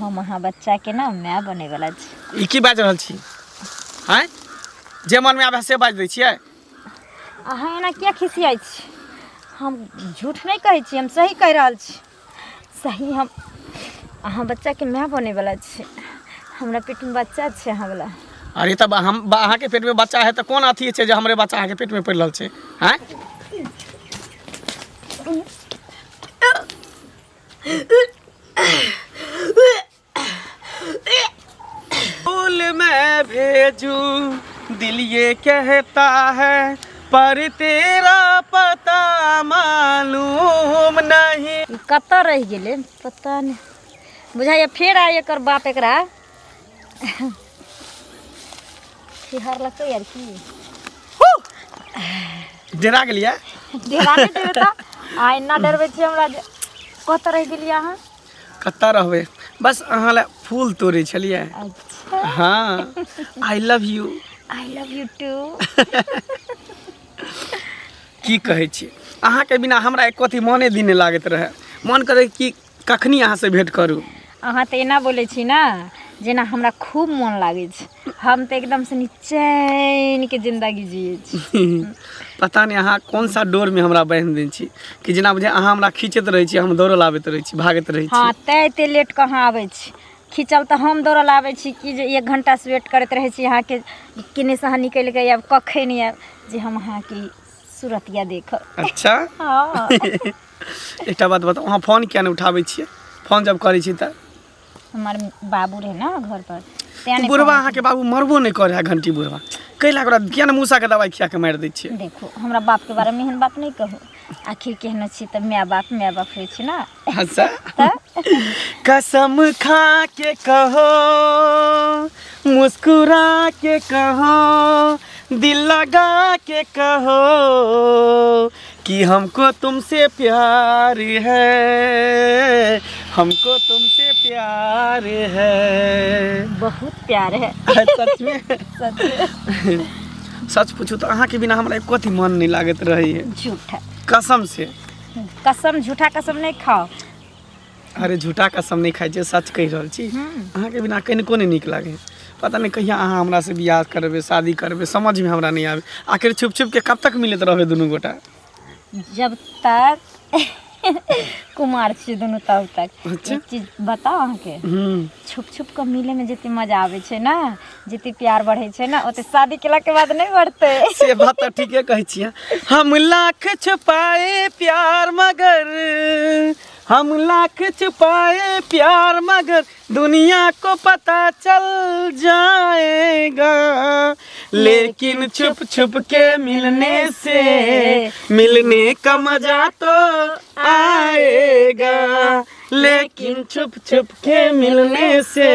हम अहाँ बच्चाके ने माय बनैवला छी। ई की बाजि रहल छी? आँय, जे मनमे आबै से बाजि दै छियै? अहाँ एना किया खिसियाइ छी? हम झूठ नहि कहै छी, हम सही कहि रहल छी। सही, हम अहाँ बच्चाके माय बनैवला छी। हमरा पेटमे बच्चा छै अहाँवला। अरे तब हम अहाँके पेटमे बच्चा है तऽ कोन अथी छै जे हमरे बच्चा अहाँके पेटमे पड़ि रहल छै? आँय, फूल में भेजू दिल ये कहता है, पर तेरा पता मालूम नहीं। ई कतऽ रहि गेलै पता नहि, बुझाइए फेर आइ एकर बाप एकरा सिहरलकै आर की। डेरा गेलियै? डेरा नहि देबै तऽ आ एना डरबै छी हमरा जे कतऽ रहि गेलियै अहाँ? कतऽ रहबै, बस अहाँ लए फूल तोड़ै छलियै। अच्छा। हाँ, I love you. I love you too. की कहै छी, अहाँके बिना हमरा एको अथी मने दिन नहि लागैत रहै। मन करै कि कखनी अहाँसँ भेँट करू। अहाँ तऽ एना बोलै छी ने जेना हमरा खूब मोन लागै छै। हम तऽ एकदमसँ निचैनके जिन्दगी जियै छी। पता नहि अहाँ कोन सा डोरमे हमरा बान्हि देने छी कि जेना बुझाइ अहाँ हमरा खींचैत रहै छी, हम दौड़ल आबैत रहै छी, भागैत रहै छी। हँ, तैँ एते लेट कहाँ आबै छी। खींचल तऽ हम दौड़ल आबै छी कि जे 1 घण्टासँ वेट करैत रहै छी अहाँके, केनेसँ अहाँ निकलि कऽ आयब, कखन आयब जे हम अहाँके सूरतिया देखब। अच्छा। हँ। एकटा बात बताउ, अहाँ फोन किया नहि उठाबै छियै फोन जब करै छी तऽ? हमर बाबू रहै ने घर पर, तें नहि। बुढ़वा फोन। अहाँके बाबू मरबो नहि करै है घंटी बुढ़वा, कैला ओकरा किया ने मूसाके दवाइ खिया के मारि दै छियै? देखू, हमरा बापके बारेमे एहन बात नहि कहू। आखिर केहनो छी तऽ माय बाप माय बाप होइ छै ने। अच्छा। तऽ कसम खा के कहो, मुस्कुरा के कहो, दिल लगा के कहो कि हमको तुमसे प्यार है, हमको तुमसे प्यार है। बहुत प्यार है। सच में? सच में। सच पूछू तऽ अहाँके बिना हमरा एको अथी मन नहि लागैत रहैए। झूठा। कसम से। कसम, झूठा कसम नहि खाओ। अरे झूठा कसम नहि खाइ छियै, सच कहि रहल छी। अहाँके बिना कनिको नहि नीक लागै। पता नहि कहिया अहाँ हमरासँ बियाह करबै, शादी करबै, समझमे हमरा नहि आबै। आखिर छुप छुपके कब तक मिलैत रहबै दुनू गोटा? जब तक कुमार छी दुनू तब तक। अच्छा। एक चीज बताउ अहाँके? छुप छुप कऽ मिले में जते मजा आबै छै ने, जते प्यार बढ़ै छै ने, ओते शादी केला के बाद नहि बढ़तै। से बात तऽ ठीके कहै छियै। हम लाख छुपाए प्यार मगर, हम लाख छुपाए प्यार मगर दुनिया को पता चल जाएगा, लेकिन छुप छुप के मिलने से मिलने का मजा तो आएगा, लेकिन छुप छुप के मिलने से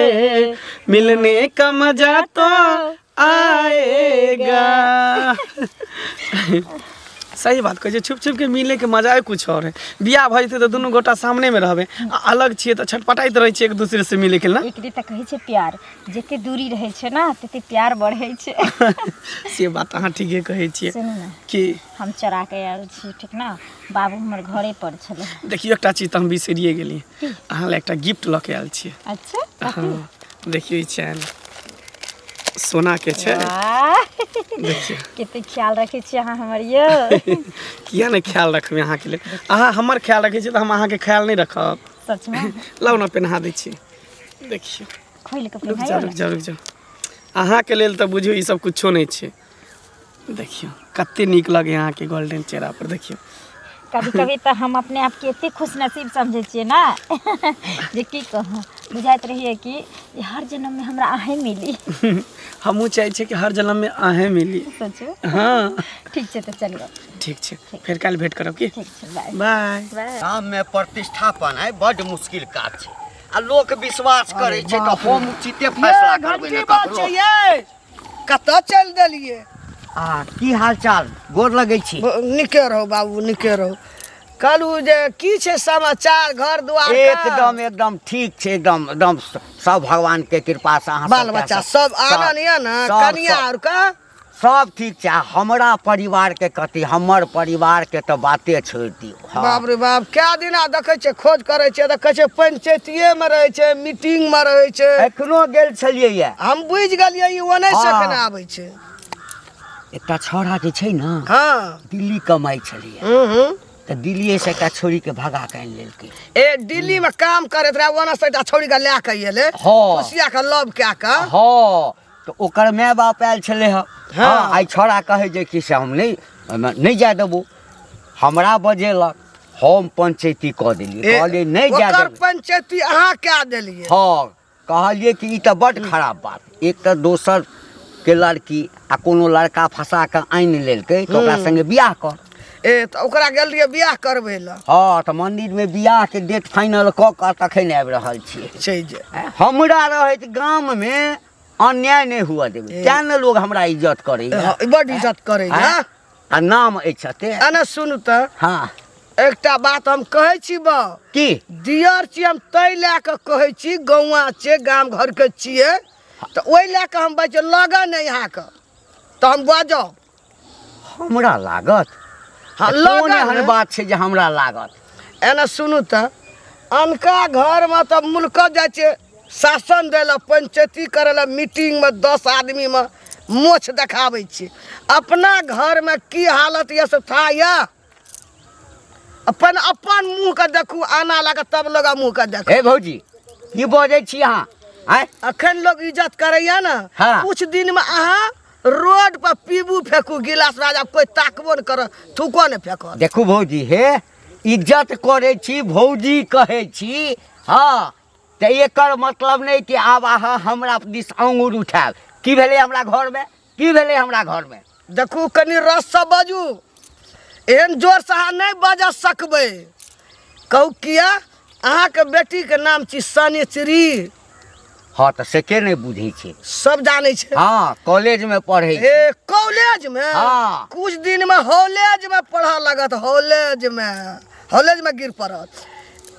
मिलने का मजा तो आएगा। सही बात कहै छै, छुप छुप के मिले के मजा कुछ और है। बियाह भऽ जेतै तऽ दुनू गोटा सामने मे रहबै, आ अलग छियै तऽ छटपटाइत रहै छियै एक दूसरे से मिले के लेल। एकरे तऽ कहै छै प्यार, जते दूरी रहै छै ने तते प्यार बढ़ै छै। से बात अहाँ ठीके कहै छियै। सुनू ने। की? हम चोरा के आयल छी, ठीक ने? बाबू हमर घरे पर छलै। देखियौ, एकटा चीज तऽ हम बिसरिए गेलियै, अहाँ लए एकटा गिफ्ट लऽ के आयल छियै। अच्छा, कथी? हँ, देखियौ, ई चैन सोना के छै। वाह! देखियौ। कते ख्याल रखै छी अहाँ हमर यौ। किया नहि ख्याल रखबै अहाँके लेल? अहाँ हमर ख्याल रखै छी तऽ हम अहाँके ख्याल नहि रखब? सचमे? लाउ ने, पेन्हा दै छी, देखियौ। खोलि कऽ रुकि पेन्हाइयौ जाउ। ने। रुकि जाउ, रुकि जाउ। अहाँके लेल तऽ बुझियौ ई सब कुछो नहि छै। देखियौ, कते नीक लगैए अहाँके गोल्डन चेहरा पर, देखियौ। कभी कभी तऽ हम अपने आपके एते खुशनसीब समझै छियै ने जे की कहूँ, बुझाइत रहिए कि जे हर जन्ममे हमरा अहेँ मिली। हमहूँ चाहै छियै कि हर जन्ममे अहेँ मिली। सच? हँ। ठीक छै, तऽ चलियौ। ठीक छै, फेर काल्हि भेँट करब की? ठीक छै, बाय। बाय। बाय। गाममे प्रतिष्ठापन है बड्ड मुश्किल काज छै आ लोक विश्वास करै छै तऽ हम उचिते फैसला करबै ने ककरो। कतऽ चलि देलियै? आ की हाल चाल, गोर लगै छी। नीके रहू बाबू, नीके रहू। कहलू जे की छै समाचार घर दुआर के? एकदम एकदम ठीक छै, एकदम एकदम सब भगवान के कृपा से। अहाँ बाल सबके बच्चा सब आनन यऽ ने? सब, कनिया सब। आर के? सब ठीक छै। आ हमरा परिवारके कथी, हमर परिवारके तऽ बाते छोड़ि दियौ। हँ। बाप रे बाप, कए दिना देखै छियै, खोज करै छियै, देखै छियै पंचायतिये मे रहै छै, मीटिंग मे रहै छै। एखनो गेल छलियै ये। हम बुझि गेलियै ई ओनै से हँ। एखन आबै छै। एकटा छौड़ा जे छै ने, हँ। दिल्ली कमाइ छलैया। हूँ हूँ। तऽ दिल्लीए से एकटा छोड़ीके भगा कऽ आनि लेलकै। ए दिल्ली में काम करैत रहे, ओना से एकटा छौड़ी के लए के एलै। हँ। खुशिया के लव कए के। हँ, तऽ ओकर माय बाप आयल छलै हँ। हँ। हँ, आइ छौड़ा कहै जे कि से हम नहि, ओहिमे नहि जाय देबौ। हमरा बजेलक, हम पंचैती कऽ देलियै, ए, कहलियै नहि जाय ओकर देबै। पंचैती अहाँ कए देलियै? हँ, कहलियै कि ई तऽ बड्ड खराब बात। एक तऽ दोसर के लड़की आ कोनो लड़का फंसा कऽ आनि लेलकै तऽ ओकरा संगे बियाह कर। ए तऽ ओकरा गेल रहियै बियाह करबै लए? हँ, तऽ मन्दिरमे बियाहके डेट फाइनल कऽ कऽ तखन आबि रहल छियै। छै जे हमरा रहैत गाममे अन्याय नहि हुअ देबै, तेँ ने लोग हमरा इज्जत करैया। हँ, बड्ड इज्जत करैया। आ नाम अछि एते। एना सुनू तऽ। हँ। एकटा बात हम कहै छी बा। की? दियर छी हम तै लए कऽ कहै छी, गौआँ छियै, गाम घरके छियै, तऽ ओहि लए कऽ हम बाजै लगन नहि अहाँके तऽ हम बाजब। हमरा लागत? हँ, कोन लगन एहन नहि। बात छै जे हमरा लागत? एना सुनू तऽ, अनका घरमे तऽ मुल्क जाइ छै शासन दै लए, पंचायती करै लए, मीटिंगमे 10 आदमीमे मोछ देखाबै छी। अपना घरमे की हालत यऽ से था यऽ? अपन अपन मुँहके देखू, आना लए कऽ तब लोग मुँहके देखू। हे भौजी, की बजै छी अहाँ? आँय? अखन लोग इज्जत करैया ने। हँ। कुछ दिनमे अहाँ रोड पर पीबू फेकू गिलास, राजा कोई ताकबो ने करत, थूको ने फेकत। देखू भौजी, हे इज्जत करै छी भौजी कहै छी। हँ, तऽ एकर मतलब नहि कि आब अहाँ हमरा दिस आङ्गुर उठायब। की भेलै हमरा घरमे? की भेलै हमरा घरमे? देखू कनि रससँ बाजू, एहन जोरसँ अहाँ नहि बाजऽ सकबै। कहू किया? अहाँके बेटीके नाम छी सनिचरी। हँ, तऽ से के नहि बुझै छै? सब जानै छै। हँ, कॉलेजमे पढ़ै छै। ए कॉलेजमे? हँ। कुछ दिनमे हॉलेजमे पढ़ऽ लगत, हॉलेजमे, हॉलेजमे गिर पड़त।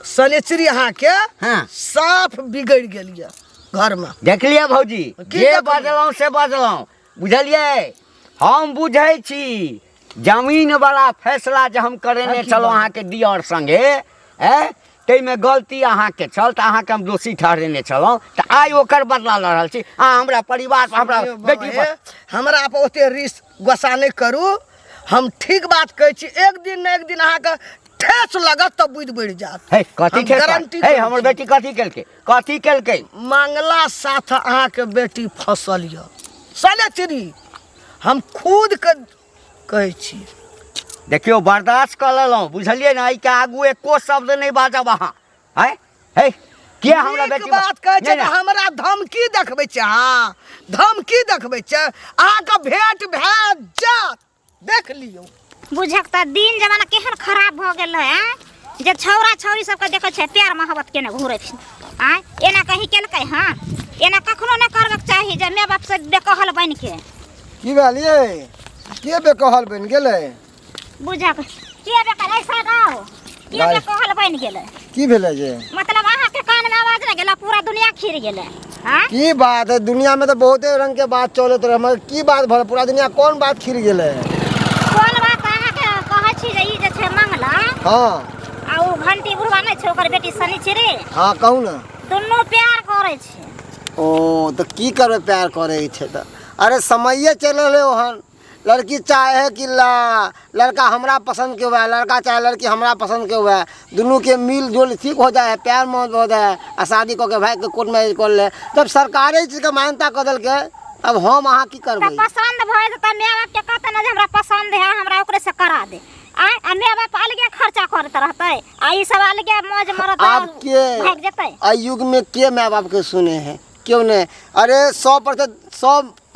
सनिचरी अहाँके हँ। साफ बिगड़ि गेल यऽ घरमे। देखलियै भौजी? की जे देखलियै? बजलहुँ से बजलहुँ, बुझलियै? हम बुझै छी जमीन वाला फैसला जे हम करेने छलहुँ अहाँके दियर संगे, ऐ ताहिमे गलती अहाँके छल, तऽ अहाँके हम दोषी ठहरेने छलहुँ, तऽ आइ ओकर बदला लऽ रहल छी अहाँ हमरा परिवार पर, हमरा सुनियौ बाबा, बेटी पर। हे, हमरा पर ओते रिस गुस्सा नहि करू, हम ठीक बात कहै छी। एक दिन ने एक दिन अहाँके ठेस लगत तऽ बुद्धि बढ़ि जायत। हे कथी हम ठेस? गारंटी हे करै हमर छी। बेटी कथी केलकै? कथी केलकै? मंगला साथ अहाँके बेटी फसल यऽ सलेचरी, हम खुद के कहै छी। देखियौ, बर्दाश्त कऽ लेलहुँ, बुझलियै ने? एहिके आगू एको शब्द नहि बाजब अहाँ। आँय हे, किया हमरा नीक बेटी बात कहै छै नहि, तऽ नहि। हमरा धमकी देखबै छै अहाँ? धमकी देखबै छै? अहाँके भेंट भए जायत, देख लियौ। बुझक तऽ दिन जमाना केहन खराब भऽ गेल है। आँय, जे छौड़ा छौड़ी सबके देखै छै प्यार मोहब्बत केने घुरै छै। आँय, एना कहीं केलकै? हँ, एना कखनो नहि करबाक चाही जे माय बाप से बेकहल बनिके। की भेल यै? के बेकहल बनि गेलै? बुझक के बेकहल ऐसा गाओ के गाय। बेकहल बनि गेलै? की भेलै जे? मतलब अहाँके कानमे आवाज नहि गेलै, पूरा दुनिया खिर गेलै। आँय, की बात है? दुनिया में तो बहुते रंग के बात चलत रहे, मगर की बात भर पूरा दुनिया कौन बात खिर गेलै? कोन बात अहाँके कहै छी जे ई जे छै मंगला हाँ। आ ओ घंटी बुढ़वा नहि छै, ओकर बेटी शनिचरी। हाँ, कहू ने। दुनू प्यार करै छै। ओ तऽ की करबै, प्यार करै छै तऽ अरे समये चलि रहलै ओहन। लड़की चाहे है कि लड़का हमरा पसंद के हुए, लड़का चाहे लड़की हमरा पसंद के हुए, दुनू के मिल जुल ठीक हो जाए है, प्यार मोहब्बत हो जाए है, आ शादी कऽ के भाई के कोर्ट मैरिज कर ले। जब सरकारे ई चीजके मान्यता कऽ देलकै, अब हम अहाँ की तऽ करबै? पसंद भऽ जेतै, माय बाप के कहतै ने जे हमरा पसंद है, हमरा ओकरे से करा दे। आँय, आ माय बाप अलगे खर्चा करैत रहतै आ ई सब अलगे मौज मरत आब के भागि जेतै। एहि युग में के माय बाप के सुने है? क्यों नहीं? अरे 100%,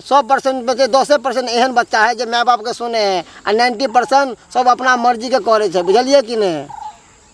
100% में से 10% एहन बच्चा है जे माय बाप के सुने है, आ 90% सब अपना मर्जी के करे छै, बुझलियै कि नहीं?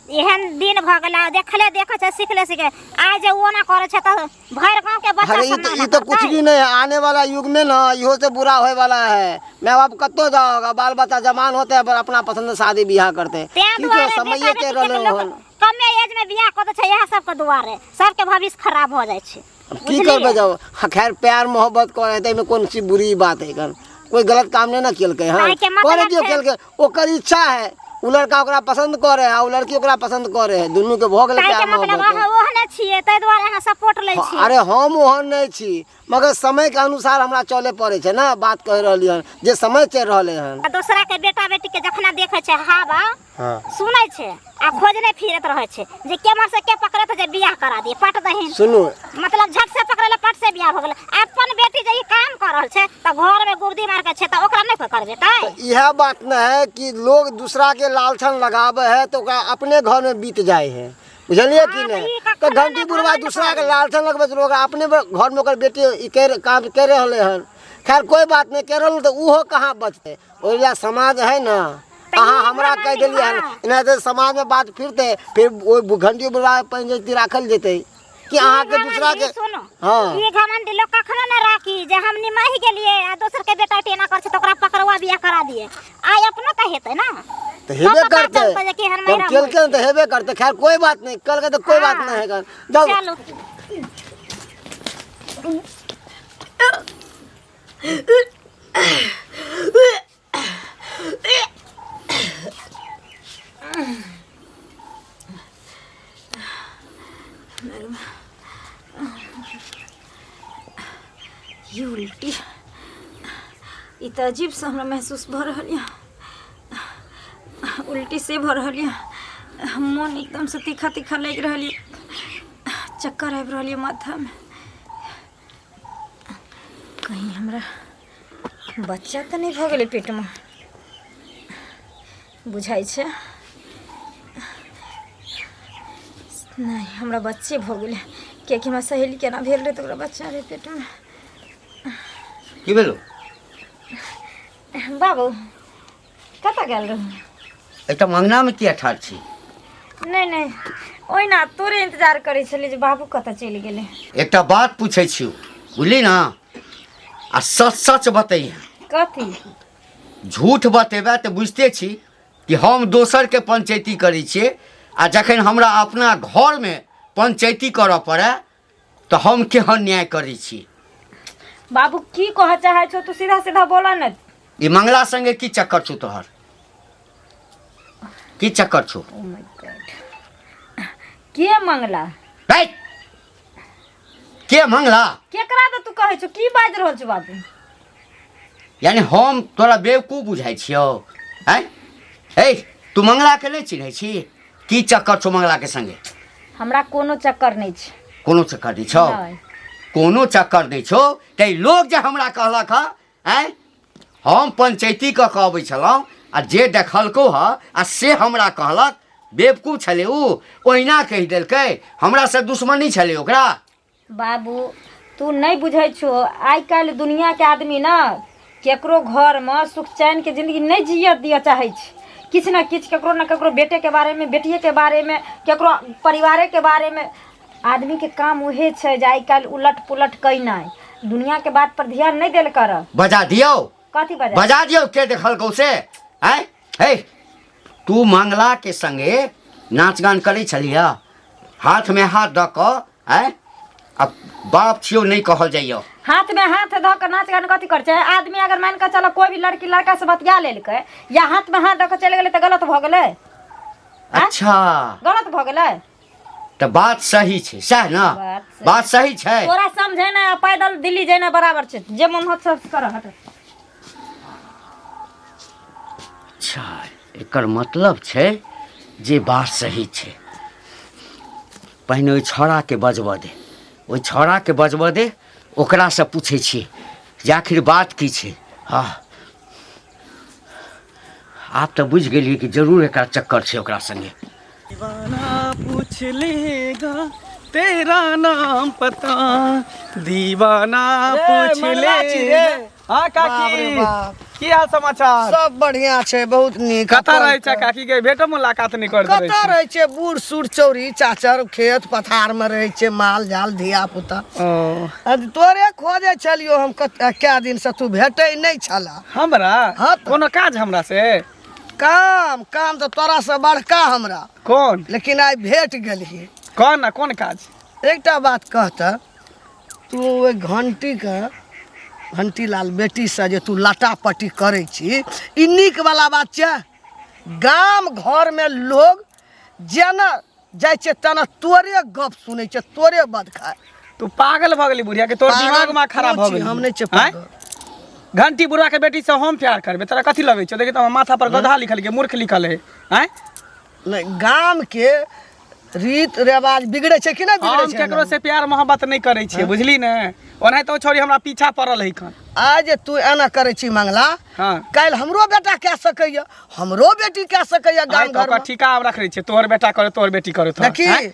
एहन दिन भऽ गेलै, देखले देखै छै, सिखले सिखे। आइ जे ओना करै छै तऽ भरि गाँव के बच्चा अरे सब ई ना तो कुछ करतै। भी नहीं है। आने वाला युग में ना इहो से बुरा होए वाला है। माय बाप कत्तो जाओगा, बाल बच्चा जवान होते हैं पर अपना पसंद से शादी बियाह करते हैं। तें की दुआरे कहो, समये बेटा चलि बेटीके रहलै लोक ओहन। कमे एज में बियाह कऽ दै छै, इएह सबके दुआरे सबके भविष्य खराब भऽ जाइ छै। अब की करबै जब? हाँ, खैर प्यार मोहब्बत करे ताहिमे कोन चीज बुरी बात है? कन कोई गलत काम नहि ने केलकै हँ। ताहिके मतलब करे दियौ छै। केलकै, ओकर इच्छा है, ओ लड़का ओकरा पसंद करे है आ ओ लड़की ओकरा पसंद करे है, दुनू के भऽ गेलै ताहिके प्यार मतलब मोहब्बत। अहाँ ओहने छियै, ताहि दुआरे अहाँ सपोर्ट लै छियै। अरे हम ओहन नहि छी, मगर समय के अनुसार हमरा चले पड़ै छै ने। बात कहि रहलियै हन जे समय चलि रहलै हन। आ दोसरा के बेटा बेटी के जखना देखै छै हवा हँ सुनै छै आ खोजने फिरैत रहै छै जे केम्हर से के पकड़त जे बियाह करा दिए पट दहीन। सुनू, मतलब झट से पकड़े पट से बियाह हो गेलै। अपन बेटी जे ई काम कर रहल छै तऽ घर में गुर्दी मार के छै तऽ ओकरा नहि कोइ करबेतै। इएह बात न है कि लोग दूसरा के लालछन लगावे है तो ओकरा अपने घर में बीत जाए है, बुझलियै कि हाँ, नहि? तऽ ई तऽ कखनो घंटी नहि बुढ़वा घरमे दूसरा के करबै। लालछन लगबै छै, ओकरा अपने घर में ओकर बेटी ई कर काम कर रहलै हन। खैर कोई बात नहीं, कर रहल तऽ ओहो कहाँ बचतै? ओहि लए समाज है ने, तऽ अहाँ ई हमरा कहि घमंडी, देलियै हन, हाँ। एना तऽ समाज में बात फिरतै, फिर ओहि घंटी बुढ़वा पंचायती राखल जेतै कि ई अहाँके दूसरा घमंडी के। सुनू, हाँ ई घमंडी लोग कखनो नहि राखी जे हम निमहि गेलियै आ दोसर के बेटा एना कर छै तऽ ओकरा पकड़वा बियाह करा दिए। आइ अपनो तऽ हेतै ने, तऽ हेबे तब पता करतै। चलतै जे केहन जब मैरा केलकै हन तऽ हेबे करतै। खैर कोई बात नहीं, कलकै तऽ कोई बात हाँ। नहीं है, जाउ। चलू। ई उल्टी ई तऽ अजीबसँ हमरा महसूस भऽ रहल यऽ, उल्टी से भऽ रहल यऽ, मोन एकदमसँ तीखा तीखा लागि रहल यऽ, चक्कर आबि रहल यऽ माथामे। कहीं हमरा बच्चा तऽ नहि भऽ गेलै पेटमे? बुझाइ छै नहि, हमरा बच्चे भऽ गेलै, कियाकि हमरा सहेली केना भेल रहै तऽ ओकरा बच्चा रहै पेटमे। की भेलो? बाबू, कतऽ गेल रहू? एकटा मंगनामे किया ठाढ़ छी? नहि नहि, ओहिना तोरे इंतजार करै छलियै जे बाबू कतऽ चलि गेलै। एकटा बात पूछै छियौ, बुझली ने, आ सच सच बतैहे। कथी? झूठ बतेबै तऽ बुझिते छी कि हम दोसरके पंचैती करै छियै, आ जखन हमरा अपना घरमे पंचैती करऽ पड़ै तऽ हम केहन न्याय करै छी। बाबू, की कहऽ चाहै छौ तू? सीधा सीधा बोलऽ ने। ई मंगला संगे की चक्कर छौ तोहर? की चक्कर छौ? ओ my God, के मंगला? है, के मंगला? केकरा तऽ तू कहै छौ? की बाजि रहल छौ बाबू? यानी हम तोरा बेवकूफ बुझाइ छियौ? आँय हे, तू मंगलाके नहि चिन्है छी? की चक्कर छौ मंगलाके संगे? हमरा कोनो चक्कर नहि छै। कोनो चक्कर नहि छौ? नहि। कोनो चक्कर नहि छौ तऽ ई लोग जे हमरा कहलक हँ, आँय, हम पंचैती कऽ कऽ अबै छलहुँ आ जे देखलकौ हँ आ से हमरा कहलक। बेवकूफ छलै उ, ओहिना कहि देलकै, हमरासँ दुश्मनी छलै ओकरा। बाबू, तू नहि बुझै छो, आइ काल्हि दुनियाके आदमी ने केकरो घरमे सुख चैनके जिन्दगी नहि जियऽ दिअ चाहै छै। किछु ने किछु ककरो ने ककरो बेटेके बारेमे, बेटिएके बारेमे, केकरो परिवारेके बारेमे आदमीके काम उहे छै जे आइ काल्हि उलट पुलट केनाइ। दुनियाके बात पर ध्यान नहि देल कर। बजा दियौ। कथी बजा? बजा दियौ, के देखलकौ से? आँय हे, तू मंगलाके संगे नाच गान करै छलिह, हाथमे हाथ दऽ कऽ? आँय, आ बाप छियौ, नहि कहल जाइए? हाथ में हाथ धऽ कऽ नाच गान कथी करै छै आदमी? अगर मान कऽ चलो कोई भी लड़की लड़का से बतिया लेलकै या हाथ में हाथ दऽ कऽ चलि गेलै तऽ गलत भऽ गेलै? अच्छा, गलत भऽ गेलै तऽ बात सही छै, सएह ने? बात सही। बात सही छै। तोरा समझेनाइ आ पैदल दिल्ली जेनाइ बराबर छै। जे मन होत सब कर, हट। अच्छा, एकर मतलब छै जे बात सही छै। पहिने ओहि छौड़ाके बजबऽ दे, ओहि छौड़ाके बजबऽ दे, ओकरासँ पूछै छियै जे आखिर बात की छै। हँ, आब तऽ बुझि गेलियै कि जरूर एकरा चक्कर छै ओकरा संगे। दीवाना पूछ लेगा तेरा नाम पता, दीवाना रे, पूछ मंगला छी रे। लेगा। हाँ बाप काकी, रे बाप। की हाल समाचार? सब बढ़िया छै, बहुत नीक। कतऽ अपन रहै छै काकी के? भेटो मुलाकात नहि करैत रहै कतऽ छी। रहै छै? बूढ़ सूढ़ चौरी चाचर खेत पथार मे रहै छै, माल जाल धिया पुता। ओ। आ तोरे खोजै छलियौ हम कए दिन से, तू भेटै नहि छला। हमरा? हाँ तऽ। कोनो काज हमरा से? काम काम तऽ तोरा से बड़का हमरा। कोन? लेकिन आइ भेट गेलही। कोन ना, कोन काज? एकटा बात कहतऽ, तू ओहि घंटीके घंटीलाल बेटीसँ जे तू लटापटी करै छी, ई नीक वाला बात छै। गाम घरमे लोग जेना जाइ छै तेना तोरे गप सुनै छै, तोरे बद खाय। तू पागल भऽ गेली बुढ़िया के, तोर पागल दिमाग में खराब भऽ तू छी, गेल। हम नहि छियै आँय? पागल। घंटी बुढ़वा के बेटी से हम प्यार करबे, तोरा कथी लगै छौ? देखी तऽ माथा पर गधा लिखल के मूर्ख लिखल है। आँय? नहि, गाम के रीत रिवाज बिगड़ै छै कि नहि बिगड़ै हम छै? केकरो से प्यार मोहब्बत नहि करै छियै, बुझली ने? ओनाहिते ओ छौड़ी हमरा पीछा पड़ल है खन। आइ जे तू एना करै छी मंगला, हाँ। काल्हि हमरो बेटा कए सकैया, हमरो बेटी कए सकैया आइ गाम तऽ ओकर घरमे। ठीका आब रखने छियै, तोहर बेटा करे तोहर बेटी करे तोहर। देखी, आँय?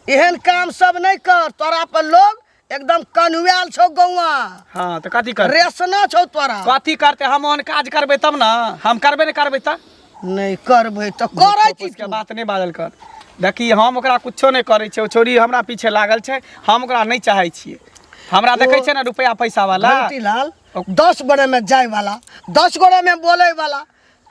एहन काम सब नहि कर, तोरा पर लोग एकदम कन्हुआल छौ गौआ। हाँ तऽ कथी करतै? रेसना छौ तोरा। कथी करतै? हम ओहन काज करबै तब ने, हम करबै नहि करबै तऽ नहि करबै तऽ करै छी के बात नहि बाजल कर। देखी, हम ओकरा कुछो नहि करै छियै, ओ छौड़ी हमरा पीछे लागल छै, हम ओकरा नहि चाहै छियै। हमरा देखै छै ने रुपैआ पैसा वाला घंटीलाल, 10 गोरे में जाय वाला, 10 गोरे में बोले वाला,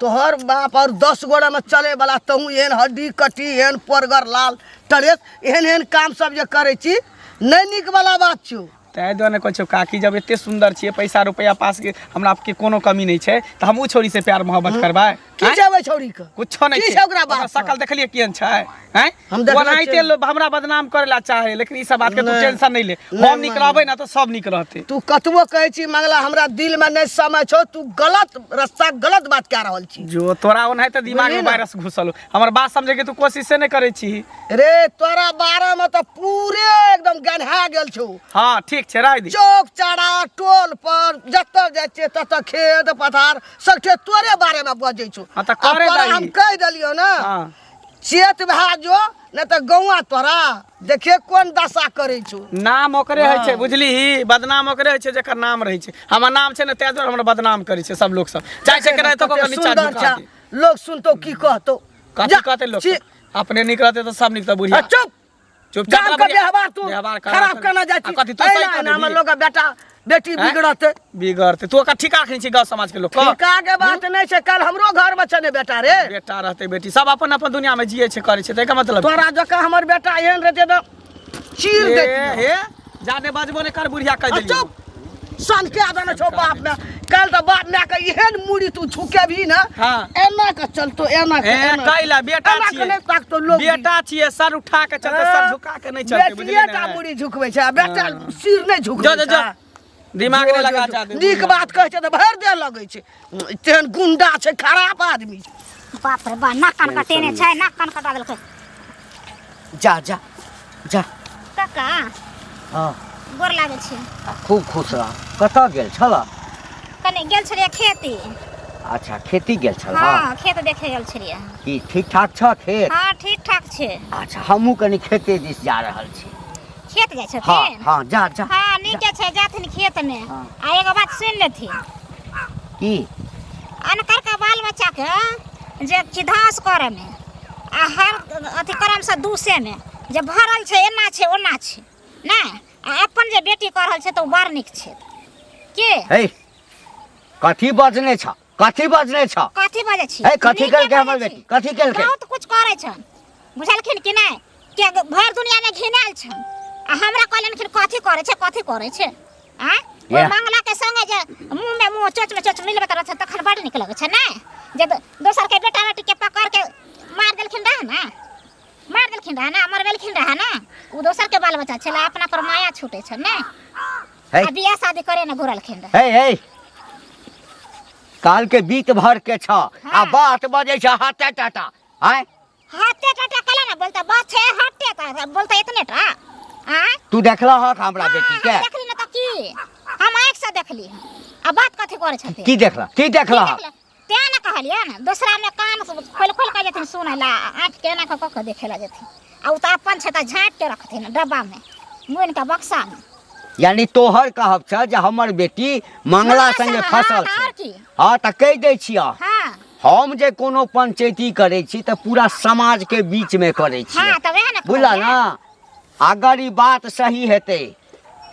तोहर बाप और 10 गोरे में चले वाला, तहु एहन हड्डी कटी, एहन पोरगर लाल टरेस, एहन एहन काम सब जे करै छी, नहि नीक वाला बात छौ। ताहि दुआरे कहै छियौ काकी, जब एते सुन्दर छियै, पैसा रुपैआ पास के हमरा के कोनो कमी नहि छै, तऽ हम ओ छौड़ी से प्यार मोहब्बत करबै? की आँय? छै ओहि छौड़ी के? कुछो नहि की छै। छै ओकरा बाप ओकर शकल देखलियै केहन छै? आँय? हम देखने ओनाहिते छियै। लोग हमरा बदनाम करे ला चाहे, लेकिन ई सब बात के तू नहि। टेंशन नहीं ले। नहि, हम नीक रहबै ना तऽ सब नीक रहतै। तू कतबो कहै छी मंगला, हमरा दिल में नहि समय छौ, तू गलत रास्ता गलत बात कए रहल छी। जो तोरा ओनाहिते दिमाग में बुझली ने? वायरस घुसल हो। हमर बात समझे के तू कोशिशे नहीं करै छी। रे तोरा बारे में तऽ पूरे एकदम गन्हा गेल छौ। हाँ ठीक छै, राय दी। चौक चौरा टोल पर जतऽ जाइ छियै ततऽ खेत पथार सबठे तोरे बारे में बजै छौ। हाँ, तऽ आ करे तोरा दही। हम कहि देलियौ ने, हाँ। चेत भए जो, नहि तऽ गौआ तोरा देखिए कोन दशा करै छौ। नाम ओकरे होइ छै, बुझली? बदनाम ओकरे होइ छै जेकर नाम रहै छै। हमर नाम छै ने, ताहि दुआरे हमरा बदनाम करै छै सब लोक। सब चाहै छै केनाहितो कऽ कऽ नीचा सुन्दर झुका छै, दी। लोग सुनतो की कहतो? कथी जा, कहतै लोक? छी- अपने नीक रहतै तऽ सब नीक। तऽ बुढ़िया आ, चुप। चुपचाप गाम रह के बुढ़िया। व्यवहार तू व्यवहार खराब केना जाइ आ छी? कथी तू सही एना कऽ एना देबही? लोग के बेटा बेटी आँय? बिगड़तै। बिगड़तै। तू ओकरा ठीका रखने छी गाँव समाज के लोक के? ठीका के बात नहि छै, काल्हि हमरो घर में छै ने बेटा रे। बेटा रहतै बेटी सब अपन अपन दुनिया में जिए छै करै छै, तऽ एकर मतलब तोरा जकाँ हमर बेटा एहन रहतै तऽ चीर ए, देतियै। हे जादे बजबो नहि कर बुढ़िया, कहि आ देलियौ। चुप सनके देने छौ बाप में। काल्हि तऽ बाप माय के एहन मूड़ी तू झुकेबही ने, हाँ। एना के चलतो, एना के, ए, एना के। कैला बेटा एना के छियै। नहि ताकतो लोग भी। बेटा छियै, सर उठा के चलते, सर झुका के नहीं चलते, बुझली बेटिए टा ने? मूड़ी झुकबै छै आ बेटा सिर नहि झुकबै जो, जो, जो। छै। दिमाग नहि लगा जादे। नीक बात कहै छै तऽ भरि देह लगै छै, तेहन गुंडा छै, खराब आदमी छै। बाप रे बा, नाक कान कटेने छै, नाक कान कटा देलकै। जा जा जा। काका। हाँ। गोर लागै छै। खूब खुश रह। कतऽ गेल छल? कनि गेल छलियै खेती। अच्छा, खेती गेल छल? हाँ, खेत देखे गेल छलियै। की ठीक ठाक छ खेत? हाँ, ठीक ठाक छै। अच्छा, हमहूँ कनि खेते दिस जा रहल छी। खेत जाइ छथिन? हाँ हाँ, जा जा। हाँ, नीके छै, जाथिन खेत में। हाँ। आ एगो बात सुनि लेथिन। की? अनकर के बाल बच्चा के जे चिधास करे में आ हर अथी करम से दूसे में जे भरल छै, एना छै ओना छै नहि, आ अपन जे बेटी कऽ रहल छै तऽ ओ बड़ नीक छै के? हे, कथी बजने छ? कथी बजने छ? कथी बजै छी? हे, कथी नीके केलकै हमर बजै छी। बेटी? कथी केलकै? बहुत कुछ करै छन, बुझलखिन कि नहि? के भरि दुनिया में घिनायल छन आ हमरा कहलखिन कथी करै छै, कथी करै छै? आँय, ओ या। मंगला के संगे जे मुँह में मुँह चोच में चोच मिलबैत रहै छै तखन बड़ नीक लगै छै ने? जे दोसर के बेटा बेटी के पकड़ के मार देलखिन रहे ने, मार देलखिन रहे ने, मरबेलखिन रहे ने, ओ दोसर के बाल बच्चा छलै, अपना पर माया छूटे छै ने? हे। आ बियाह शादी करे ने घुरलखिन रहे। हे हे, काल के बीत भर के छ आ हाँ। बात बजै छ हाथे टाटा। आँय? हाथे टाटा कला ना बोलता, बात छै हाथे टाटा बोलता इतने टा। आँय? तू देखला हक हमरा हाँ, बेटी के? हम देखली ना तऽ की, हम आँखि से देखली। आ बात कथी करै छथिन? की देखला? की देखला हक? तें ने कहलियै ने, दोसरा में कान खोलि खोलि कऽ जेथिन सुनै ला, आँखि के एना कऽ कऽ देखे ला जेथिन, आ ओ तऽ अपन छै तऽ झाँपि के रखथिन डब्बा में, मुनि के बक्सा में। यानी तोहर कहब छ जे हमर बेटी मंगला मंगला संगे संगे, हाँ, फसल तऽ आओर छै? की? हाँ, तऽ कहि दै छियह। हाँ। हम जे कोनो पंचायती करै छी तऽ पूरा समाज के बीच में करै छियै। हाँ, तऽ वएह ने बुझल कहलियै। ना? अगर ई बात सही हेतै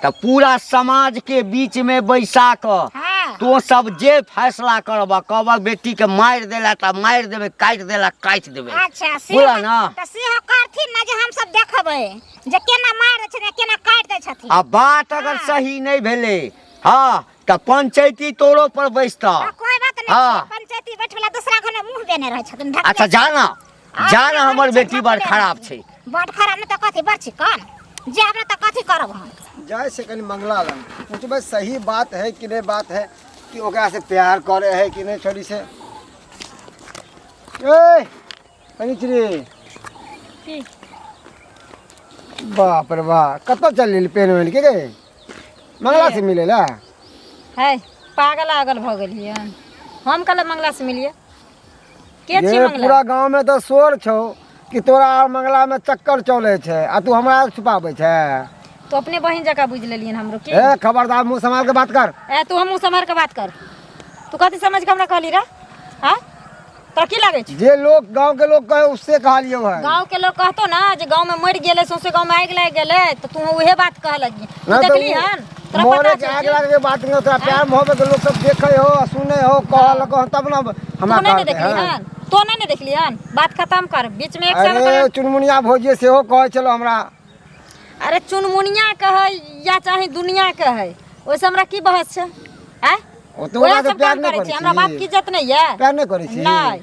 तऽ पूरा समाज के बीच में बैसा कऽ हाँ। तो सब जे फैसला करबह, कहबह बेटी के मारि देला तऽ मारि देबै, काटि देला काटि देबै। अच्छा, से बुझल ना? तऽ सेहो करथिन ने जे हम सब देखबै जे केना मारि दै छथिन, केना काटि दै छथिन। आ बात अगर हाँ। सही नहि भेलै, हाँ, तऽ पंचायती तोरो पर बैसतौ। आ, कोई बात नहीं। हाँ। छै, पंचायती बैठ वाला दूसरा घर में मुंह देने रहै छथिन ढकले। अच्छा जाना आ, जाना, हमर अपना बेटी बड़ ढकले खराब रहै छै। बड़ खराब नहीं तऽ कथी बड़ छी कौन जायब ना तऽ कथी करब हम? जाय से कनी मंगला लग पूछबै सही बात है कि नहीं बात है कि ओकरा से प्यार करे है कि नहीं छोड़ी से। ए कनी की? बाप रे बा, कतऽ चल गेली पेन वेन के गे? मंगला से मिले ला? है पागल आगल भऽ गेलियै। हम कहले मंगला से मिलिए के छी? ये मंगला पूरा गांव में तो शोर छौ कि तोरा और मंगला में चक्कर चले छै आ तू हमरा छुपाबै छै। तो अपने बहिन जकाँ बुझि लेलियन हमरो की? ए खबरदार, मुंह संभाल के बात कर। ए तू हमहूँ सम्हार के बात कर। तू कथी समझ के हमरा कहली रे? हाँ, तोरा की लागै छौ? जे लोग गांव के लोग कहे उससे कहलियो है। गाँव के लोग कहतो ना जे गाँव में मरि गेलै, सौंसे गाँव में आगि लागि गेलै, तऽ तू उहे बात कहऽ लगी। तू ना तो देखली उ हन? तोरा मरे पता के छौ आग की? लागे के बात नहीं, तोरा प्यार मोहब्बत के लोग सब देखे हो आ सुने हो कहल हो तब ना तू हमरा नहीं ने कहते देखली हैं। हन? तो नहीं ने देखली हन? बात खत्म कर, बीच में एक शब्द अरे कर। चुनमुनिया भौजी सेहो कहै छलो हमरा। अरे चुनमुनिया कहै या चाहे दुनिया कहै, ओहिसँ हमरा की बहस छै? आँय, ओ तो ओएह ओकरा से सब प्यार काम नहीं करै करै छी। हमरा बाप छी? की इज्जत नहीं है? प्यार नहीं करै छी? नहीं।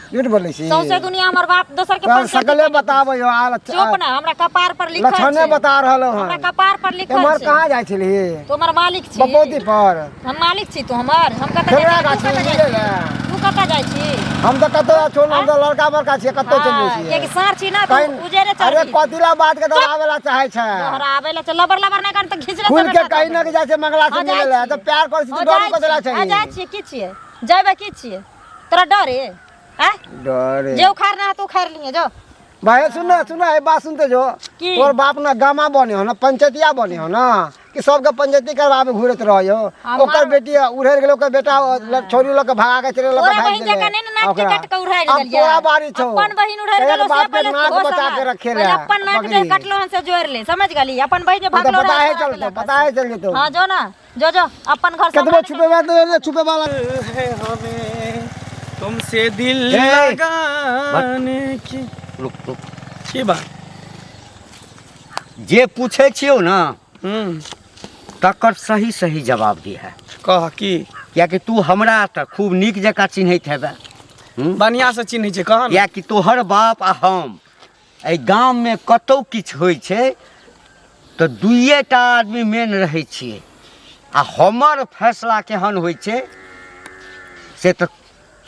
झूठ बोलै छी। सौंसे दुनिया हमर बाप दोसर के तोहर पंचायती सकले करै। बताबै हो आल। चुप ना, हमरा कपार पर लिखल लक्षणे छै। बता रहल हमरा हन। कपार पर लिखल एम्हर छै। कहाँ जाइ छलही? तू हमर मालिक छी। बपौती पर हम मालिक छी, तू हमर। हम कतऽ जाइ खेलरा छी? तू गाछी कतऽ में जाइ मिले छी? ला? तू कतऽ जाइ छी? हम तऽ कतौ छोड़, हम तऽ लड़का बड़का छियै, कतौ चलि हाँ, जाइ कियाकि छियै। साँढ़ छी ना तू। कहीं उजेरे अरे चढ़बी। कथी ला बात के दोहरावे ला चाहे छै? दोहराबै ला चल, लबर लबर नहि कर तऽ घीच ले। खुल के कहीं ना के जाइ छै मंगला से हाँ, जाइ मिले ला छियै। तऽ प्यार करै छी हाँ, तऽ डरू जाइ कथी ला छियै। हाँ, छै? जाइ छियै। की छियै? जयबै की छियै? तोरा डर है? आँय, डरे जे उखाड़ना है तो उखाड़ लिए जो। भाई सुन ना, सुन ना, ये बात सुनते जो। की? तोर बाप ना गामा बने हो ना पंचायतिया बने हो ना कि सबके पंचायती करवाबे घूरत रहो? ओकर बेटी उड़ेर गेल, ओकर बेटा छोरी लऽ के भागा के चले लऽ के तोरा भागि बहिन गेलै। जकाँ नहि ने नाक के ओकरा। काटि के उड़ारि अब देलियै। तोरा बारी छौ। अपन बहिन उड़ारि एक गेलौ से बाप के पहिले नाक होश बचा के सम्हार। रखे पहिले ला, अपन नाक जे बकरी। कटलो हन से जोड़ि ले, समझ गेली? अपन बहिन जे हाँ, तऽ भागलो पता रहै है तोरा चलतौ, लऽ कऽ पता है चल जेतौ। हाँ, जो ना, जो जो अपन घर कतबो सम्हार। छुपेबा तऽ छुपे वाला है हमें तुमसे दिल ए, लगाने की। रुक रुक। की बात? जे पूछै छियौ ना हम्म तकर सही सही जवाब दिहे। कह की। कियाकि तू हमरा तऽ खूब नीक जकाँ चिन्हैत हेबे। बढ़िआँ से चिन्है छै, कह ने। कियाकि तोहर बाप आ हम एहि गाममे कतौ किछु होइ छै तऽ दुइए टा आदमी मेन रहै छियै आ हमर फैसला केहन होइ छै से तऽ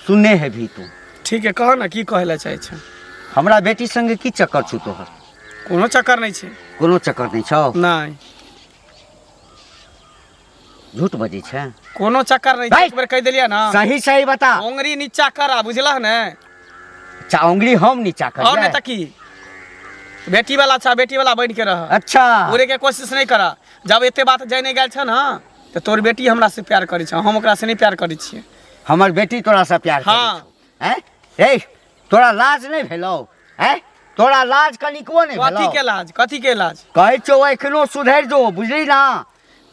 सुनने हेबही तू। ठीक है, कह ना की कहै लए चाहै छै। हमरा बेटी संगे की चक्कर छौ तोहर? कोनो चक्कर नहि छै। कोनो चक्कर नहि छौ? नहि। झूठ बजै छै। कोनो चक्कर नहि छै। भाइ! एक बेर कहि देलियै ना। सही सही बता। उंगरी नीचा करा, बुझलह ने? अच्छा, उंगली हम नीचा और नहि करियै? तऽ की, बेटी वाला छा, बेटी वाला बनि के रह। अच्छा। उड़े के कोशिश नहि कर। जब एते बात जाय नहि गेल छ ने तऽ तोर बेटी हमरा से प्यार करै छ, हम ओकरा से नहि प्यार करै छियै। हमर बेटी तोरा से प्यार करै हाँ। छौ? हैं? ए तोरा लाज नहि भेलौ? हैं, तोरा लाज कनिकबो नहि कथी भेलौ? के लाज? कथी के लाज? कहै छौ एखनो सुधरि जो, बुझली ना?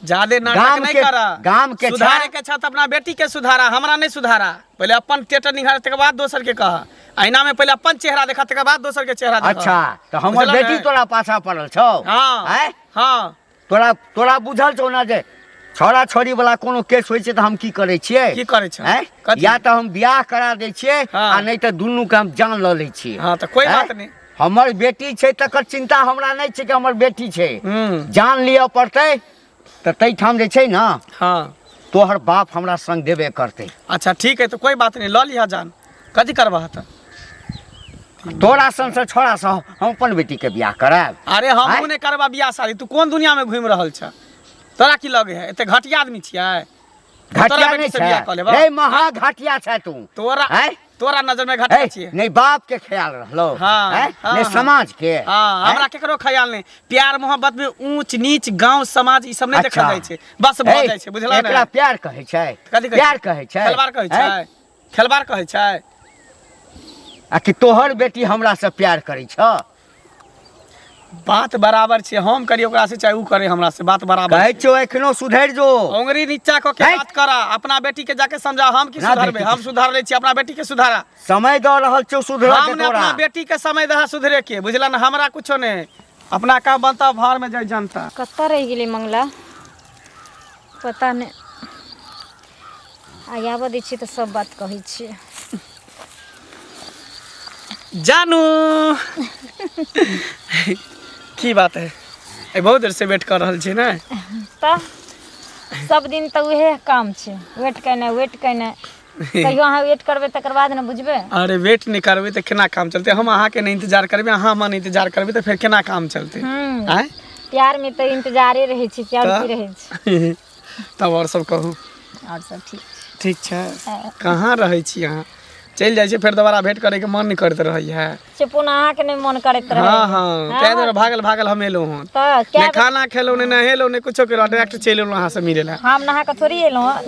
जादे नाटक गाम नहीं के- करा। गाम के सुधारे के छा तऽ अपना बेटी के सुधारा, हमरा नहीं सुधारा। पहिले अपन टेटर निहार, तकर बाद दोसर के कह। आईना में पहिले अपन चेहरा देखा, तकर बाद दोसर के चेहरा देखा। अच्छा, तऽ हमर बुझलह बेटी ने? तोरा पाछा पड़ल छौ? हाँ। आँय? हाँ। तोरा तोरा बुझल छौ ना जे छौड़ा छौड़ी वाला कोनो केस होइ छै तऽ हम की करै छियै? की करै छै? आँय? कथी? या तऽ हम बियाह करा दै छियै हाँ। आ नहि तऽ दुनू के हम जान लऽ लै छियै। हाँ, तऽ कोई आँय? बात नहीं। हमर बेटी छै तकर चिंता हमरा नहि छै कि हमर बेटी छै। हम्म जान लिअ पड़तै तऽ ताहिठाम जे छै ने, हाँ, तोहर बाप हमरा संग देबे करतै। अच्छा ठीक है, तो कोई बात नहीं, लऽ लिहा जान। कथी करबह तऽ? तोरा सन से छोड़ा से हम अपन बेटी के बियाह करायब? अरे हम आँय? नहि करबा बियाह शादी। तू कोन दुनिया में घूमि रहल छ? तोरा की लगे है, एते घटिया आदमी छियै? घटिया तोरा बेटी नहि से बियाह छै कऽ लेबह? रे, महा घटिया छै तू। तोरा आँय? तोरा नजर में घटिया ए, छियै? नहि बाप के ख्याल रहलो, हाँ, आँय? हाँ, नहि हाँ। समाज के। हाँ, आँय? हमरा केकरो ख्याल नहि। प्यार मोहब्बत में ऊंच नीच गांव समाज ई सब नहि देखल अच्छा। जाइ छै, बस भऽ ए, जाइ छै, बुझला एकरा ने? प्यार कहै छै? कथी कहै प्यार छै? कहै छै? खेलबार कहै आँय? छै? खेलबार कहै छै? आ कि तोहर बेटी हमरा से प्यार करै छ? बात बराबर छै, हम करी ओकरा से चाहे ऊ करे हमरा से, बात बराबर कहै छै। छियौ एखनो सुधरि जो। उंगरी नीचा कऽ के है? बात करा, अपना बेटी के जाके समझा। हम की ना सुधारबै? बेटी के- हम सुधार लै छी, अपना बेटी के सुधारा। समय दऽ रहल छियौ सुधरऽ हम के ने तोरा। अपना बेटी के समय दहा सुधरे के, बुझला ने? हमरा कुछो ने, अपना काम बनता, भाड़ में जाय जनता। कतऽ रहि गेलै मंगला? पता नहि। आ आबऽ दै छियै तऽ सब बात कहै छियै। जानू, की बात है, ए बहुत देर से वेट कर रहल छी ने? तऽ सब दिन तऽ उहे काम छै, वेट केनाइ वेट केनाइ। कहियो अहाँ वेट करबै तकर बाद ने बुझबै। अरे वेट नहि करबै तऽ केना काम चलतै? हम अहाँके नहि इंतजार करबै, अहाँ हमरा नहि इंतजार करबै तऽ फेर केना काम चलतै? आँय, प्यार में तऽ इंतजारे रहै छै, प्यार की रहै छै। तब आओर सब कहू। आओर सब ठीक। ठीक छै। कहाँ रहै छी अहाँ? चलि जाइ छी फेर दोबारा भेंट करैके मन नहि करैत रहैया। चुपू ने, अहाँके नहि मन करैत रहै। हँ हँ, ताहि दुआरे भागल भागल हम एलहुँ हँ। तऽ नहि खाना खेलहुँ, नहि नहेलहुँ, नहि कुछो केलहुँ, डायरेक्ट चलि एलहुँ अहाँसँ मिलै लए। हम नहा कऽ थोड़ी एलहुँ हँ,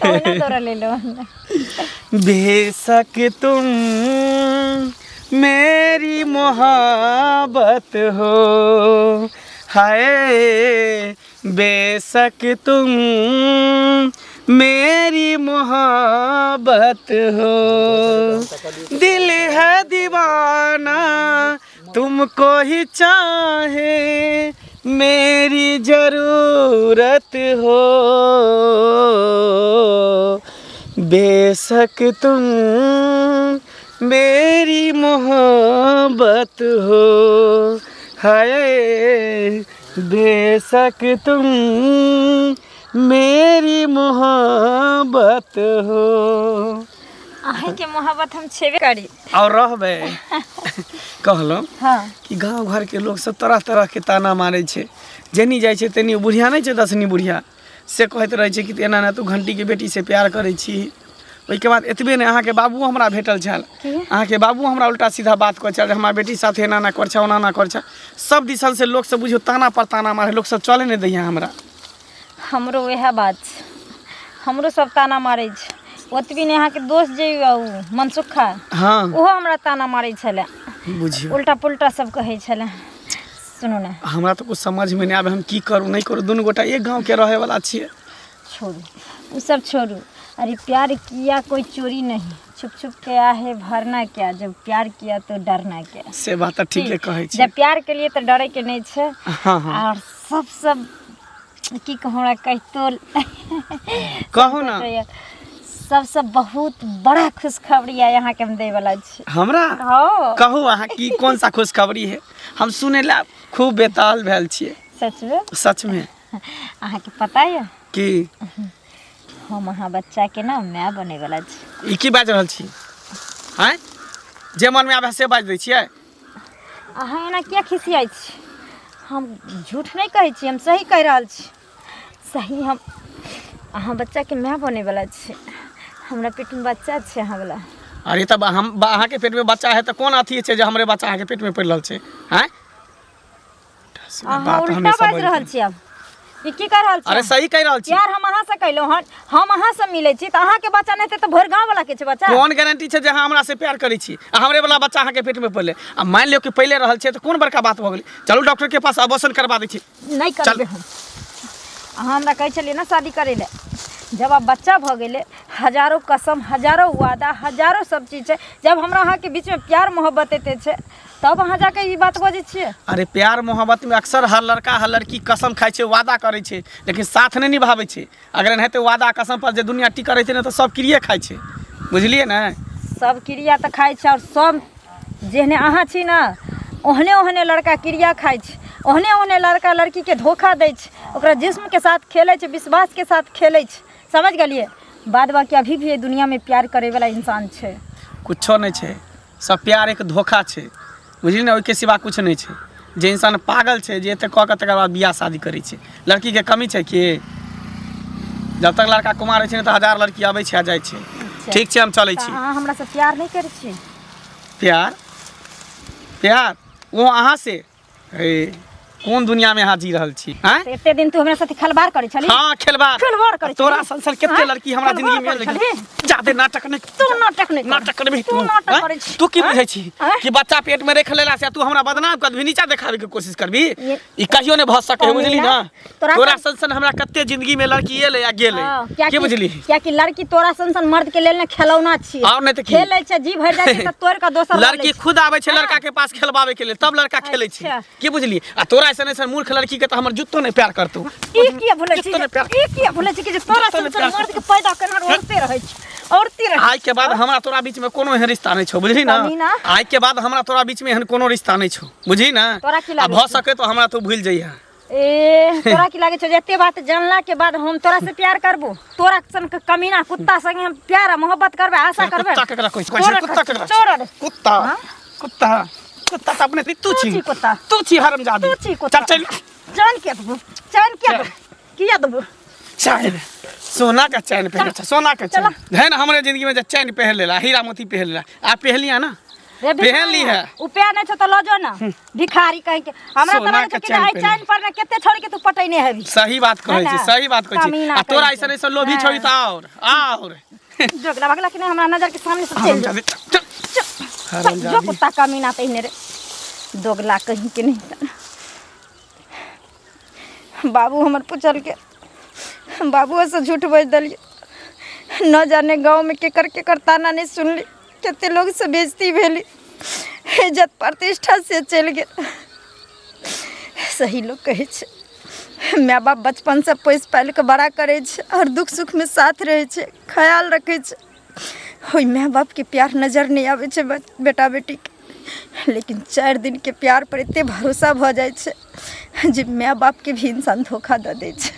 ओहिना दौड़ल एलहुँ हँ। बेशक तुम मेरी मोहब्बत हो, हाय बेशक तुम मेरी मोहब्बत हो, दिल है दीवाना तुमको ही चाहे, मेरी जरूरत हो, बेशक तुम मेरी मोहब्बत हो, हाय बेशक तुम मेरी मोहब्बत हो। अहाँके मोहब्बत हम छेबे करी और रहबै। कहलहुँ हँ कि गाँव घरके लोक सब तरह तरहके ताना मारै छै, जेनी जाइ छै तेनी बुढ़िया नहि छै दसनी बुढ़िया, से कहैत रहै छै कि एना एना तू घंटीके बेटीसँ प्यार करै छी। ओहिके बाद एतबे नहि, अहाँके बाबुओ हमरा भेटल छल, अहाँके बाबुओ हमरा उल्टा सीधा बात कहै छल जे हमरा बेटी साथे एना एना कर छौ, ओना एना कर छौ। सब दिसन से लोक सब बुझियौ ताना पर ताना मारै, लोक सब चले नहि दैया हमरा। हमरो वएह बात छै, हमरो सब ताना मारै छै। ओतबी नहि, अहाँके दोस्त जे यऽ उ मनसुखा, हँ, ओहो हमरा ताना मारै छलै, बुझियौ उल्टा पुल्टा सब कहै छलै। सुनू ने, हमरा तऽ कुछ समझमे नहि आबै, हम की करू नहि करू, दुनू गोटा एक गाँवके रहैवला छियै। छोड़ू उ सब छोड़ू। अरे प्यार किया कोई चोरी नहीं, छुप छुप के आहे भरना क्या, जब प्यार किया तो डरना क्या। से बात तऽ ठीके कहै छी। जब प्यार के लिए तऽ डरे के नहीं छै। हँ हँ। और सब सब की कहूँ, हमरा कहितो कहू ने। सबसे बहुत बड़ा खुशखबरी आइ अहाँके हम दै वाला छी। हमरा? हँ। कहू अहाँ की कौन सा खुशखबरी है, हम सुनै ला खूब बेताल भेल छियै। सच में? सच में। अहाँके पता यऽ की? हम अहाँ बच्चा के ना माय बने वाला छी। ई की बाजि रहल छी? आँय, जे मनमे आबै से बाजि दै छियै? अहाँ एना किया खिसियाइ छी? हम झूठ नहि कहै छी, हम सही कहि रहल छी। सही हम अहाँ बच्चाके माय बने वाला छी। हमरा पेटमे बच्चा छै अहाँ वाला। अरे तब हम अहाँके पेटमे बच्चा है तऽ कोन अथी छै जे हमरे बच्चा अहाँके पेटमे पड़ि रहल छै? आँय, अहाँ बात उल्टा हमेशा बाजि रहल छी। आब ई की कहि रहल छी? अरे सही कहि रहल छी। प्यार हम अहाँ से कयलहुँ हन, हम अहाँ से मिलै छी तऽ अहाँके बच्चा नहि हेतै तऽ भरि गाँव वाला के छै बच्चा? कोन गारंटी छै जे अहाँ हमरा से प्यार करै छी आ हमरे वाला बच्चा अहाँके पेटमे पड़लै? आ मानि लियौ कि पहिले रहल छै तऽ कोन बड़का बात भऽ गेलै? चलू डॉक्टर के पास अबॉर्शन करबा दै छी। नहि करबै हम। अहाँ हमरा कहै छलियै ने शादी करै लए, जब आब बच्चा भऽ गेलै, हजारो कसम, हजारो वादा, हजारो सब चीज छै, जब हमरा अहाँके बीचमे प्यार मोहब्बत एते छै तब अहाँ जाके ई बात बजै छियै? अरे प्यार मोहब्बत में अक्सर हर लड़का हर लड़की कसम खाइ छै, वादा करै छै, लेकिन साथ नहि निभाबै छै। अगर एनाहिते वादा कसम पर जे दुनिया टिकल रहतै ने तऽ सब क्रिये खाइ छै, बुझलियै ने? सब क्रिया तऽ खाइ छै, आओर सब जेहने अहाँ छी ने ओहने ओहने लड़का क्रिया खाइ छै, ओहने ओहने लड़का लड़कीके धोखा दै छै, ओकरा जिस्मके साथ खेलै छै, विश्वासके साथ खेलै छै। समझ गेलियै? बाद बाकी अभी भी एहि दुनियामे प्यार करैवला इंसान छै। कुछो नहि छै, सब प्यार एक धोखा छै, बुझली ने? ओहिके सिवा किछु नहि छै। जे इंसान पागल छै जे एते कऽ कऽ तकर बाद बियाह शादी करै छै। लड़कीके कमी छै कि? जब तक लड़का कुमार होइ छै ने तऽ हजार लड़की अबै छै आ जाइ छै। ठीक छै, हम चलै तऽ छी। अहाँ हमरासँ प्यार नहि करै छी? प्यार? प्यार ओ अहाँ से? हे, कोन दुनिया में अहाँ जी रहल छी? आँय, तऽ एते दिन तू हमरा साथे खलबार करै छली? हाँ, खेलबार खेलबार करै तोरा छली? सन सन कते आँय? लड़की हमरा खेलबार जिंदगी में करै एलै। छली? जादे नाटक नहि। तू नाटक नहि कर। नाटक करबही तू नाटक आँय? करै छी। तू की आँय? बुझै छी आँय? कि बच्चा पेट में रख लेला से तू हमरा बदनाम कर दबही, नीचा देखाबे के कोशिश करबी? ये- ई कहियो नहि भऽ सकै है, बुझली ना? तोरा तोरा सन- सन सन हमरा कते जिंदगी में लड़की एलै आ गेलै। हाँ, की कियाकि बुझली? कियाकि लड़की तोरा सन सन मर्द के लेल ने खेलौना छियै। आओर नहि तऽ की? खेलै छै, जी भरि जाइ छै तऽ तोड़ कऽ दोसर लऽ लै लड़की छै। खुद आबै छै लड़का के पास खेलबाबै के लेल, तब लड़का खेलै छै। अच्छा। की बुझली? आ तोरा तोरा ऐसन ऐसन मूर्ख लड़की के तऽ हमर जुत्तो नहि प्यार करतौ। ई किया भुलै छी? जुत्तो नहि प्यार। ई किया भुलै छी कि जे तोरा जुत्तो सन नहि सन प्यार। मर्द के पैदा केनहार औरते रहै छै, औरते रहै। आइ के बाद हमरा तोरा बीच में कोनो एहन रिश्ता नहीं छौ, बुझली ना? कमीना। आइ के बाद हमरा तोरा बीच में एहन कोनो रिश्ता नहीं छौ, बुझली ना? तोरा की आ लागै भऽ छौ? सके तो हमरा तू भूल जइहा। ए, तोरा की लागै छौ जे एते बात जानला के बाद हम तोरा से प्यार करबो? तोरा सन के कमीना कुत्ता संगे हम प्यार आ मोहब्बत करबै, आशा करबै? कुत्ता केकरा कहै छै? कहै छै तोरा कुत्ता केकरा? तोरा रे। कुत्ता कुत्ता कुत्ता तऽ अपने तू छी। छी कुत्ता। तू छी हरामजादी। तू छी कुत्ता। चल चल। जान किया देबो? जान किया देबो? किया देबो? चैन, सोना का चैन पहने छ, सोना का चैन है ना। हमरे जिंदगी में जे चैन पहन लेला, हीरा मोती पहन लेला, आ पहलिया ना रे पहन ली है। उपाय नहीं छौ तऽ लऽ जो ना, भिखारी कहीं के। हमरा सोना तऽ लागै के छौ कि जे आइ चैन चैन पर ने कते छोड़ के तू पटैने हेबी। सही बात कहै है छी, ना? सही बात कहै छी। कमीना आ तोरा कहै ऐसन छै। ऐसन लोभी छोड़ी तऽ और जोगला भगला कि नहीं, हमरा नजर के सामने से चलि जो। हरामजादी, चल। चल, हरामजादी। जो कुत्ता कमीना तहिने रे, दोगला कहीं के नहीं। बाबू हमर पुछल के बाबूओ से झूठ बाजि देलियै। न जाने गाँवमे केकर केकर ताना नहि सुनली, कते लोगसँ बेइज्जती भेली, इज्जत प्रतिष्ठा से चलि गेल। सही लोग कहै छै, माय बाप बचपनसँ पोसि पालि कऽ बड़ा करै छै आओर दुःख सुखमे साथ रहै छै, ख्याल रखै छै। ओहि माय बापके प्यार नजर नहि आबै छै बेटा बेटीके, लेकिन 4 दिनके प्यार पर एते भरोसा भऽ जाइ छै जे माय बापके भी इंसान धोखा दऽ दै छै।